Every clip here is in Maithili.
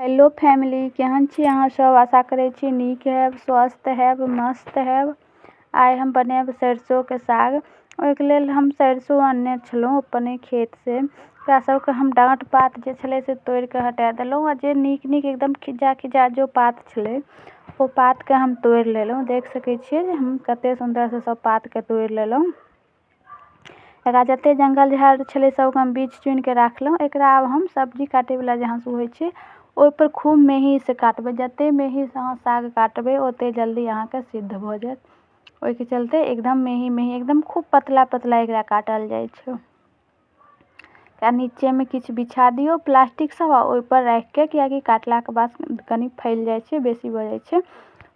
हेलो फैमिली, केहन छी अहाँ सब? आशा करै छी नीक हैब, स्वस्थ हैब, मस्त हैब। आइ हम बनायब सरसोके साग। ओहिके लेल हम सरसो अनने छलहुँ अपने खेतसँ। ओकरा सबके हम डाँट पात जे छलै से तोड़िके हटा देलहुँ आ जे नीक नीक एकदम खिज्जा खिज्जा जो पात छलै ओ पातके हम तोड़ि लेलहुँ। देख सकै छियै जे हम कते सुन्दरसँ सब पातके तोड़ि लेलहुँ। एकरा जते जङ्गल झाड़ छलै सबके हम बीछ चुनिके राखलहुँ। एकरा आब हम सब्जी काटैवला जे हाँसू होइ छै ओहिपर खूब मेहीसँ काटबै। जते मेहीसँ अहाँ साग काटबै ओते जल्दी अहाँके सिद्ध भऽ जायत। ओहिके चलते एकदम मेही मेही एकदम खूब पतला पतला एकरा काटल जाइ छै। आ नीचेमे किछु बिछा दियौ प्लास्टिक सब आ ओहिपर राखिके, कियाकि काटलाके बाद कनि फैल जाइ छै, बेसी भऽ जाइ छै,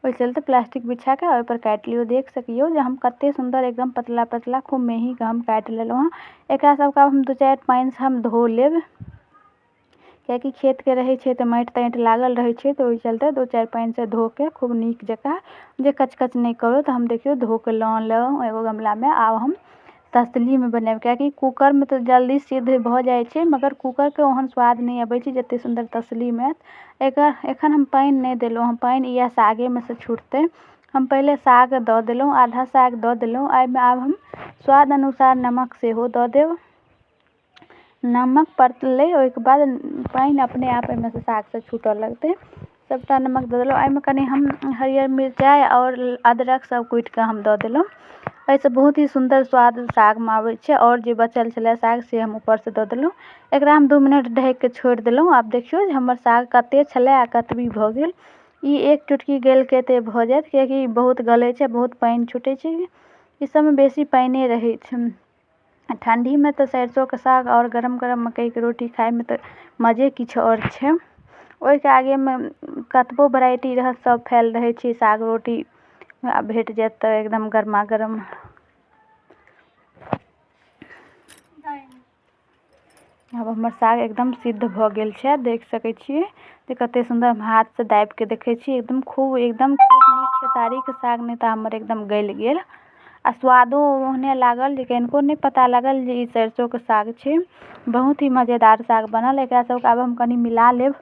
ओहि चलते प्लास्टिक बिछाके ओहिपर काटि लियौ। देख सकियौ जे हम कते सुन्दर एकदम पतला पतला खूब मेहीके हम काटि लेलहुँ हँ। एकरा सबके आब हम 2-4 पानिसँ हम धो लेब, कियाकि खेतके रहै छै तऽ माटि ताटि लागल रहै छै, तऽ ओहि चलते 2-4 पानिसँ धोके खूब नीक जकाँ जे कचकच नहि करू। तऽ हम देखियौ धोके लऽ अनलहुँ एगो गमलामे। आब हम तसलीमे बनायब, कियाकि कूकरमे तऽ जल्दी सिद्ध भऽ जाइ छै मगर कूकरके ओहन स्वाद नहि अबै छै जते सुन्दर तसलीमे आयत। एकर एखन हम पानि नहि देलहुँ हँ, पानि इएह सागेमे सँ छुटतै। हम पहिले साग दऽ देलहुँ, आधा साग दऽ देलहुँ। एहिमे आब हम स्वाद अनुसार नमक सेहो दऽ देब। नमक पड़लै ओहिके बाद पानि अपने आप एहिमे सँ सागसँ छूटऽ लगतै। सबटा नमक दऽ देलहुँ। एहिमे कनि हम हरियर मिरचाइ आओर अदरक सब कुटिके हम दऽ देलहुँ। एहिसँ बहुत ही सुन्दर स्वाद सागमे आबै छै। आओर जे बचल छलै साग से हम ऊपरसँ दऽ देलहुँ। एकरा हम 2 मिनट ढकिके छोड़ि देलहुँ। आब देखियौ जे हमर साग कते छलै आ कतबी भऽ गेल। ई एक चुटकी गलिके एते भऽ जायत, कियाकि ई बहुत गलै छै, बहुत पानि छूटै छै। ई सबमे बेसी पानिए रहै छै। ठण्डीमे तऽ सरिसोके साग आओर गरम गरम मकइके रोटी खाइमे तऽ मजे किछु आओर छै। ओहिके आगेमे कतबो वेराइटी रहत सब फैल रहै छै। साग रोटी आ भेट जायत तऽ एकदम गरमा गरम। आब हमर साग एकदम सिद्ध भऽ गेल छै। देख सकै छियै जे कते सुन्दर हम हाथसँ दाबिके देखै छी, एकदम खूब नीक खेसारीके साग, नहि तऽ हमर एकदम गलि गेल आ स्वादो ओहने लागल जे कनिको नहि पता लागल जे ई सरिसोके साग छै। बहुत ही मजेदार साग बनल। एकरा सबके आब हम कनि मिला लेब।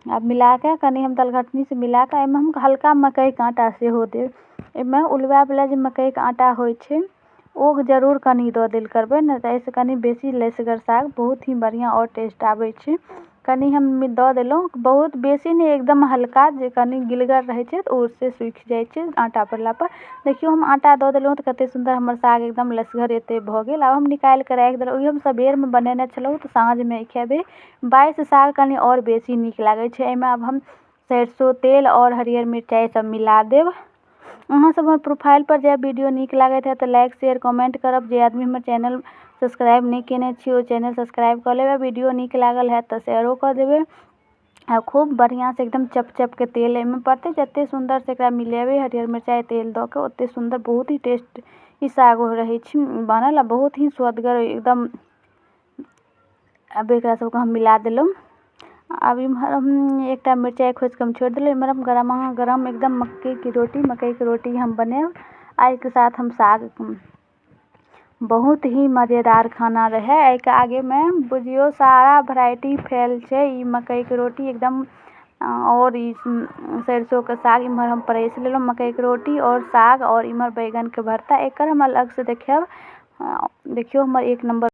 आब मिलाके कनि हम दलघटनीसँ मिलाके एहिमे हम हल्का मकइके आटा सेहो देब। एहिमे उलुआवला जे मकइके आटा होइ छै ओ जरूर कनि दऽ देल करबै ने, तऽ एहिसँ कनि बेसी लसगर साग बहुत ही बढ़िआँ आओर टेस्ट आबै छै। कनि हम दऽ देलहुँ, बहुत बेसी नहि, एकदम हल्का, जे कनि गिलगर रहै छै तऽ ओ से सूखि जाइ छै आटा पड़लापर। देखियौ हम आटा दऽ देलहुँ तऽ कते सुन्दर हमर साग एकदम लसगर एते भऽ गेल। आब हम निकालिके राखि देलहुँ। ओहो हम सबेरमे बनेने छलहुँ तऽ साँझमे खेबै। बासि साग कनि आओर बेसी नीक लागै छै। एहिमे आब हम सरिसो तेल आओर हरियर मिरचाइ सब मिला देब। अहाँ सब हमर प्रोफाइलपर जायब, वीडियो नीक लागैत हैत तऽ लाइक शेयर कमेंट करब। जे आदमी हमर चैनल सब्सक्राइब नहि केने छी ओ चैनल सब्सक्राइब कऽ लेबै। वीडियो नीक लागल हैत तऽ शेयरो कऽ देबै। आ खूब बढ़िआँसँ एकदम चप चपके तेल एहिमे पड़तै। जते सुन्दरसँ एकरा मिलेबै हरियर मिरचाइ तेल दऽ कऽ ओते सुन्दर बहुत ही टेस्ट ई साग रहै छै बनल आ बहुत ही स्वदगर एकदम। आब एकरा सबके हम मिला देलहुँ। आब इम्हर हम एकटा मिरचाइ खोसिके हम छोड़ि देलहुँ। इम्हर हम गरमा गरम एकदम मकइके रोटी हम बनायब आ एहिके साथ हम साग। बहुत ही मजेदार खाना रहै। एहिके आगेमे बुझियौ सारा वेराइटी फैल छै। ई मकइके रोटी एकदम और ई सरिसोके साग। इम्हर हम परसि लेलहुँ मकइके रोटी और साग और इम्हर बैगनके भरता। एकर हम अलगसँ देखायब। देखियौ हमर एक नम्बर।